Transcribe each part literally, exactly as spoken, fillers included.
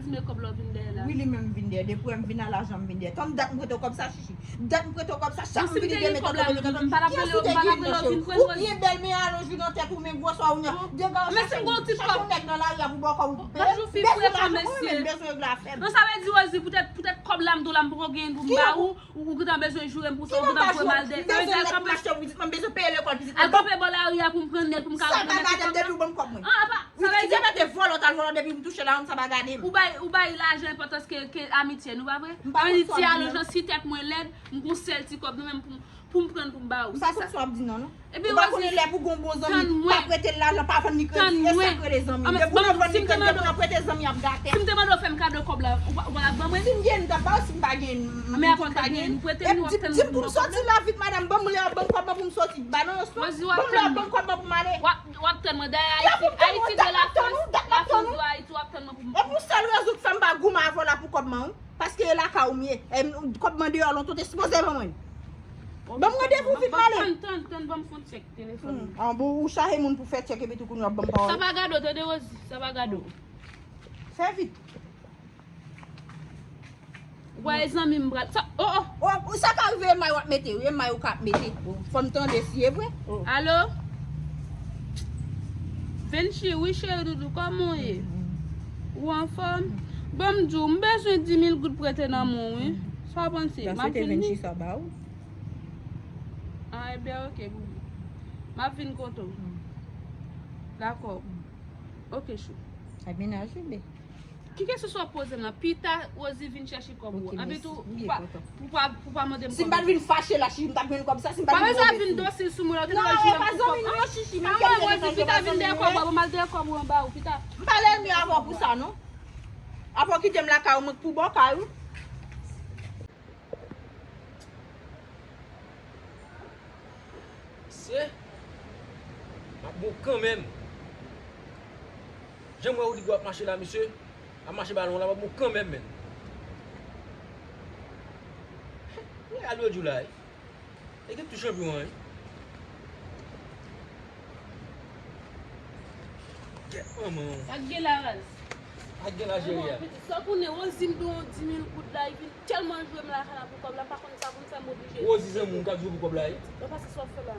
Di men kòb la w vin dèyè la. Wi, li menm vin dèyè. Depi w wè m vin a lajan, m vin dèyè. Tann dat m prete w kòb sa, Chichi. Dat m prete w kòb sa, chak m vin li demen tann mwen. Kisa w te gen, chèche w nèg nan lari a pou mwen mande w? Ou byen bèl, men alonj ou nan tèt ou, men gwosè w nan. Degaje w, chèche w nèg nan lari a pou ba w kòb ou peye. Bezwen lajan, mwen menm bezwen règle afè m. Non, sa vle di, Rosie, poutèt, poutèt kòb la m di w la, m poko genyen pou m ba ou, ou, ou gentan bezwen joure m pou sa, ou gentan voye m al dèyè. Sa vle di al kanpe, m bezwen peye lekòl pitit mwen, al kanpe bò lari a pou m pran nèt, pou m ka pran nèt pou kòb la. Sa pa gade m depi w ban m kòb mwen. Ah, apa, sa vle di, depi te vòlò, t al vòlò, depi m touche la, sa pa gade m. Ou bay, ou bay lajan enpòtans ke, ke amitye nou, pa vre? Sa vle di ti alonj nan si tèt mwen lèd, m gon sèl ti kòb nou menm pou m, pou m pran pou m ba ou. M pa konn sa w ap di non, non. Epi ou pa konnen lè pou gon bon zanmi, pa prete l lajan, pa vann li kredi, e sa k rele zanmi. Depi w nan vann li kredi, depi w nan prete zanmi ap gate. Si m te mande w fè m kado kòb la, ou pa, ou pa t ap ban mwen? Si m gen, m t ap ba w, si m pa gen, m konn pa gen. Epi di m pou m soti la vit, madanm, ban m lè w ap ban m kòb mwen pou m soti. Ba non, ban m lè w ap ban m kòb mwen pou m ale. W ap tann mwen dèyè Ayiti, Ayiti de Lafrans, Lafrans de Ayiti, w ap tann mwen pou m. Epi yon sèl rezon k fè m pa goumen avè w la pou kòb mwen, wi. Paske e lakay ou m ye. E m, kòb mwen deyò lontan, w te sipoze ban mwen. Ban m randevou vit m ale. Tann, tann, tann, ban m fè yon tchèk telefòn. Hmm. An bon, ou chache moun pou fè tchèk epi tou kounye w ap ban m pawòl. Sa pa gado, tande Rosie, sa pa gado. Fè vit. Wè zanmi m pral. Sa, oh, oh. Oh, sa ka rive e may w ap mete, wi, e may ou ka ap mete. Fò m tande si e vre. Oh. Alo? Venchi, wi cheri doudou, kòman w ye? Ou anfòm? Bon, m di w, m bezwen dis mil goud prete nan men w, wi. Sa w panse? M ap vin li. Sa se te Venchi sa ba ou? Ah, ebyen, oke, boubou. M ap vin kote w. Dakò. Oke, chou. Ay, mennaj ou, be. Ki kesyon sa w ap poze m nan? Pita, Rosie vin chèche kòb ou. Anpi tou, pou pa, pou pa, pou pa mande m kòb. Si m pa t vin fache la, Chichi, m t ap jwenn kòb sa, si m pa t vin tonbe sou ou. Pa bezwen vin dosye sou mwen la, ou te dwèt jwenn kòb. Non, Chichi, men kèm gen nan jòt. Pita vin dèyè kòb ou, m al dèyè kòb ou anba ou, Pita. M pa lènmi avè w pou sa, non. Avan w kite m lakay ou, mwen k pou bò kay ou. Mesye, m ap bon kanmenm. Jan m wè Rodrigo ap mache la, mesye, ap mache balon la, m ap bon kanmenm, menn. Wi, al yo di w la, wi. E gen tou chanpyon an, wi. Kèt manman w. Sa k gen la, Raz? Sa k gen la, cheri a? Sa w konnen, Rosie m dwe yon dis mil goud la, li vin tèlman jwe m lakay la pou kòb la, m pa konn sa pou m fè, m oblije. Rosie zanmi w, m ka jwe pou kòb la, wi. Yo, paske sa w fè la.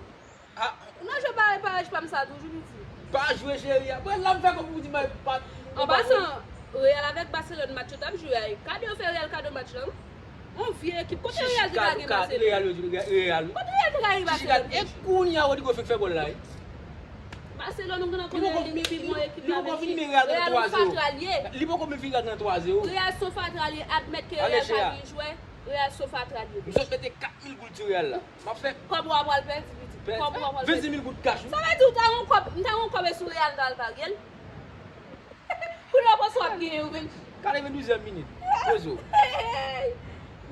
Ah. Non, je pa repare, je pa m sa toujou, piti. Pa jwe, cheri a. Mwen la m fè kòb pou di mwen pa. An pasan, Real avèk Barcelone match yo t ap jwe a, kado yo fè Real kado match la, wi. Yon vye ekip. Kote Real te ka gen Barcelone? Real, Real, Real. Kote Real te ka gen Barcelone? E kounye a Rodrigo fèk fè gòl la, wi. Barcelone, ou gentan konnen li pi bon ekip la, men Real yon fatra l ye. Li poko vin fini Real nan twa zewo. Real se yon fatra l ye, admèt ke Real pa gen jwè, Real se yon fatra l ye. M sot mete kat mil goud sou Real la. M ap fè. Kòb ou a pral pèdi, piti. Kòb ou a pral pèdi. Venndis mil goud kach, wi. Sa vle di ou ta gen yon kòb, m ta gen yon kòb e sou Real, m ta al parye l. Kounye a w panse w ap genyen yo, Venchi? Katrevenndouzyèm minit. Poze w.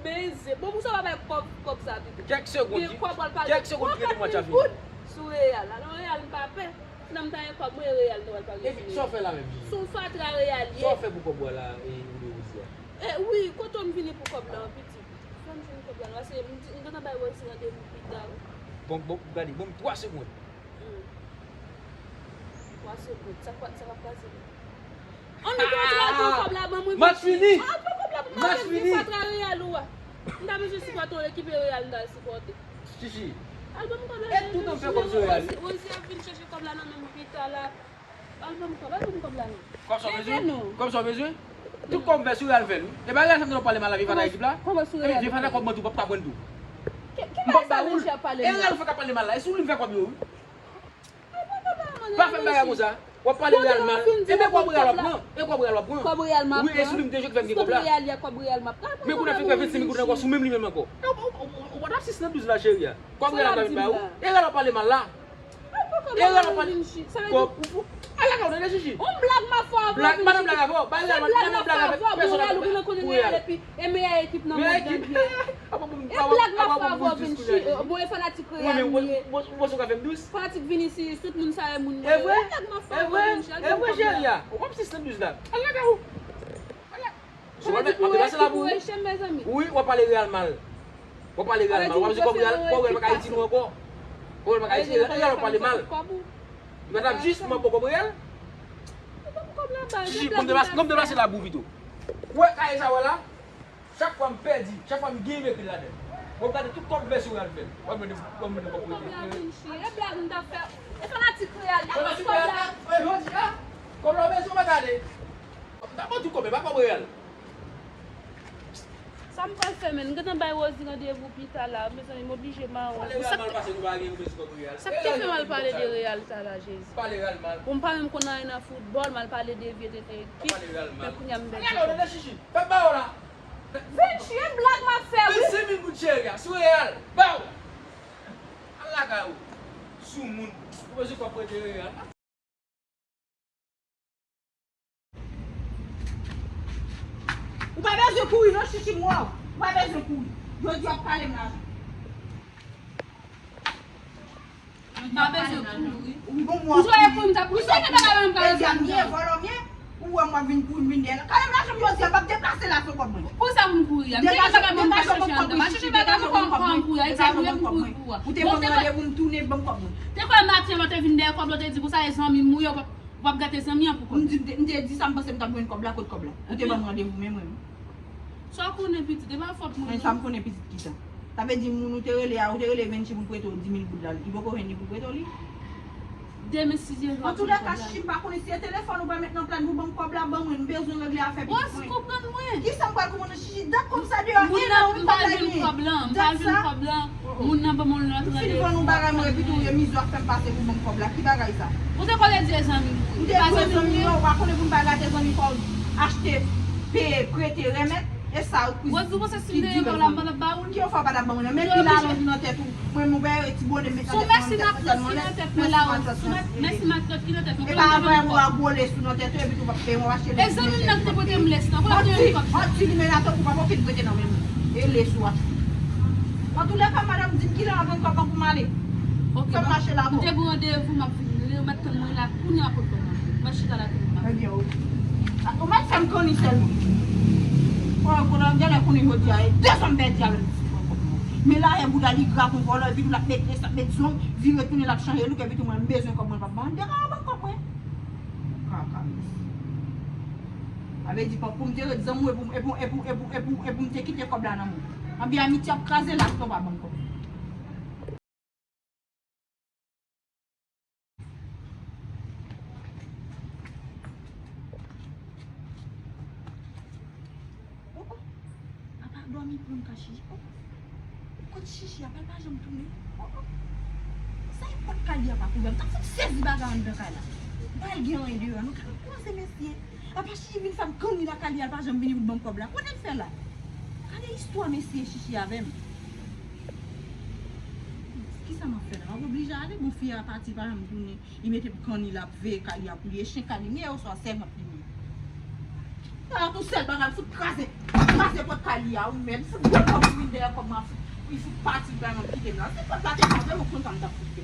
Men ze. Bon, pou sa w pa bay kòb, kòb sa pito. Kèk segonn, kèk segonn ki rete pou match la fini. Sou Real. Alò, Real m pa pè. Nan m ta gen kòb mwen, Real nou al pale sou Real. Epi, sa w fè la menm, Jiji? Sou fatra Real ye. Sa w fè pou kòb ou a la, e, ou de Rosie a? E, wi, kote w m vini pou kòb la, piti? Fè m jwenn kòb la, paske m di, m gentan bay Rosie randevou pita, wi. Bon, bon, gade, ban m twa segonn. Hmm. Twa segonn. Sa k ap, sa k ap pase la? Ann, nou pran twa, pran kòb la, ban mwen. Match fini. Al pran kòb la pou m al fè fatra Real ou a. M ta bezwen sipòte yon ekip e Real m ta al sipòte. Chichi. Al ban m kòb la. E tout an fè kòb sou Real. Rosie ap vin chèche kòb la nan men m pita la. Al ban m kòb, al ban m kòb la non. Kòb sa w bezwen? Kòb sa w bezwen? Tout kòb m fè sou Real m fè l, wi. E pa Real sa m t ap pale mal la, vye fatra ekip la. Kòman sou Real? Vye fatra kòb mwen tou, p ap ka pran l tou. M p ap ba ou l. E Real fè k ap pale mal la. E sou li m fè kòb yo, wi. Pa fè m bagay konsa. W ap pale Real mal. E men kòb Real w ap pran. E kòb Real w ap pran. Kòb Real m ap pran. Wi, e sou li m te jwe k fè m gen kòb la. Kòb Real, kòb Real m ap pran. Men kounye a fè vennsèt mil goud ankò sou menm li menm ankò. E w, w, w, w pa t ap sis nan douz la, cheri a. Kòb Real ap ba ou. E Real w ap pale mal la. E Real ap pale. Kòb ou fou. Ala ka w tande, Chichi. On blag m ap fè avè w. Blag, madanm blag avè w. Bay Real, madanm blag avè w. Pèsòn ap pou Real. E meyè ekip nan mond lan. E blag m ap fè avè w, Vinci. Bon, e fanatik Real m ye. Ou panse w ka fè m dous? Fanatik Vinicius, tout moun sa e moun mwen. E vre? E vre, cheri a. Ou p ap sis nan dous la. Al lakay ou. Al la. Ou pral met, m ap deplase la pou ou. Wi, w ap pale Real mal. W ap pale Real mal. W ap di kòb Real, kòb Real pa ka itil ou ankò. Kòb Real pa ka itil, Real w ap pale mal. Li pa t ap jis, m ap ba w kòb Real. Chichi, bon, m deplase, bon, m deplase la pou ou pito. Wè kaye sa wè la? Chak fwa m pèdi, chak fwa m genyen m ekri l ladan l. Mwen gade tout kòb vè sou Real fè l. Mwen mande, mwen mande kòb prete. Kòb la vin chire, e blag m t ap fè. E fanatik Real, y ap pran kòb la. Fanatik Real, e jodi a, kòb la w bezwen w pa gade. M t ap ban tout kòb, e pa kòb Real. Sa m pral fè menm? M gentan bay Rosie randevou pita la, mezanmi, m oblije mawon. Pale Real mal pase nou pa gen oubyen se kòb Real. Sa k te fè m al pale de Real sa la, Jezi? Pale Real mal. Bon, m pa menm konn anyen nan foutbòl, m al pale de vye tete ekip. Pale Real mal. Men kounye a m pèdi kòb. Gade, w tande chichi. Fè m ba w la. Vinci, e blag m ap fè, wi. Vennsenk mil goud cheri a, sou Real. Ba w. Al lakay ou. Soumoun. Ou bezwen kòb prete Real. Ou pa bezwen kouri non, chichi m wè w. Ou pa bezwen kouri. Jodi a w ap pale m lajan. M pa bezwen kouri. Ou bon, m wè w ap kouri. Ou jwe kouri, m t ap kouri. Ou se ki bagay m pa bezwen kouri. Vòlò m ye. Ou wè m ap vin kouri, m vin dèyè l. Kale m lajan m jodi a, m p ap deplase la san kòb mwen. Pou sa pou m kouri a? M te gen bagay mwen pa chèche anndan. M pa chèche bagay mwen kòb, kòb mwen kouri a. E sa pou m kouri pou ou a. Ou te ban m randevou, m tounen, ban m kòb mwen. Te kwè maten lò te vin dèyè kòb la, te di konsa e zanmi m ou ye, w p ap, w p ap gate zanmi an pou kòb. M di, m te, m te di sa m panse m t ap jwenn kòb la, kot kòb la? Ou te ban m randevou, men mwen menm. Sa w konnen pitit, e pa fòt moun non. Sa m konnen pitit kisa? Sa vle di moun ou te rele a, ou te rele Venchi pou l prete w dis mil goud la, li poko jwenn li pou l prete w li? Demen si Dye vle. Antoulèka, chichi, m pa konnen si e telefòn ou pral met nan plat pou ban m kòb la, ban mwen, m bezwen regle afè pitit mwen. Rosie, konprann mwen. Kisa m pral konprann, chichi? Dat kòb sa deyò, en an wi m pa bay li. Dat sa. Moun nan ban mwen lòt randevou. M fin vann yon bagay mwen epi tou, e mizè w ap fè m pase pou ban m kòb la. Ki bagay sa? Ou te kwè w te di e zanmi m ou ye. M te di e zanmi m ou ye, ou pa konnen pou m pa gate zanmi fò w achte, peye, prete, remèt. E sa, ou ki, Rosie, ou panse si m te gen kòb la, m pa t ap ba ou l? Ki yo fè w pa t ap ban mwen nan? Men pil alonj nan tèt ou. Mwen, mwen, ti bonè m met nan tèt mwen, m tèt mwen tèlman lè. Mèsi matlòt ki nan tèt mwen. E pa vre, mwen a gwo lès ou nan tèt ou, epi tou w ap peye mwen, w achte lès. E zanmi m nan ki te pote m lès lan, pou l ap jwenn kòb sa. Manti, manti, li menace w pou pa pòkit prete nan men mwen. E lès ou achte. Antoulèka, madanm, di m kilè w ap jwenn kòb lan pou m ale. Fè m mache la. M te gen randevou, m ap vini. Ou mèt tann mwen la, kounye a pou kòb lan. Mwen chita la tou. Ebyen, ok. Ou mèt fè m kanni sèlman. Bon, kounye a, genlè konnen jodi a, e de zan m pèdi avè l. Men la, e bouda li gra kon vòlò, epi tou l ap met lès, l ap met zong, vire tounen, l ap chanje look, epi tou mwen, m bezwen kòb mwen, l p ap ban m. Degaje ban m kòb mwen. Kaka, mèsi. Sa vle di, pou m te ret zanmi w, epi, epi, epi, epi, epi, epi m te kite kòb la nan men w. Anpi amitye ap kraze la, si w pa ban m kòb. Oh, oh. Apa dòmi pran ka chichi. Oh. Kot chichi a, pa janm tounen. Oh, oh. Sa e pòt kay li a pa kouvè. M t ap fout sezi bagay anndan kay la. M pa al gen anyen deyò a non. Gade kòman se mesye. Apa chichi vin fè m kanni lakay li a, l pa janm vini pou l ban m kòb la. Kote l fè la? Gade istwa mesye chichi avè m. Kisa m ap fè la? M ap oblije ale, bon, fi a pati, l pa janm tounen. Li mete m kanni, l ap veye kay li a pou li. E chen kay li m ye, oswa sèvant li m ye. Sa a tou sèl bagay, m fout kraze. Kraze pòt kay li a, ou menm. Fout gwo kòb ou vin dèyè kòb mwen, fout, li fout pati, l pa janm kite m la. Si pòt la te pa ouvè, mwen konn sa m t ap fout fè.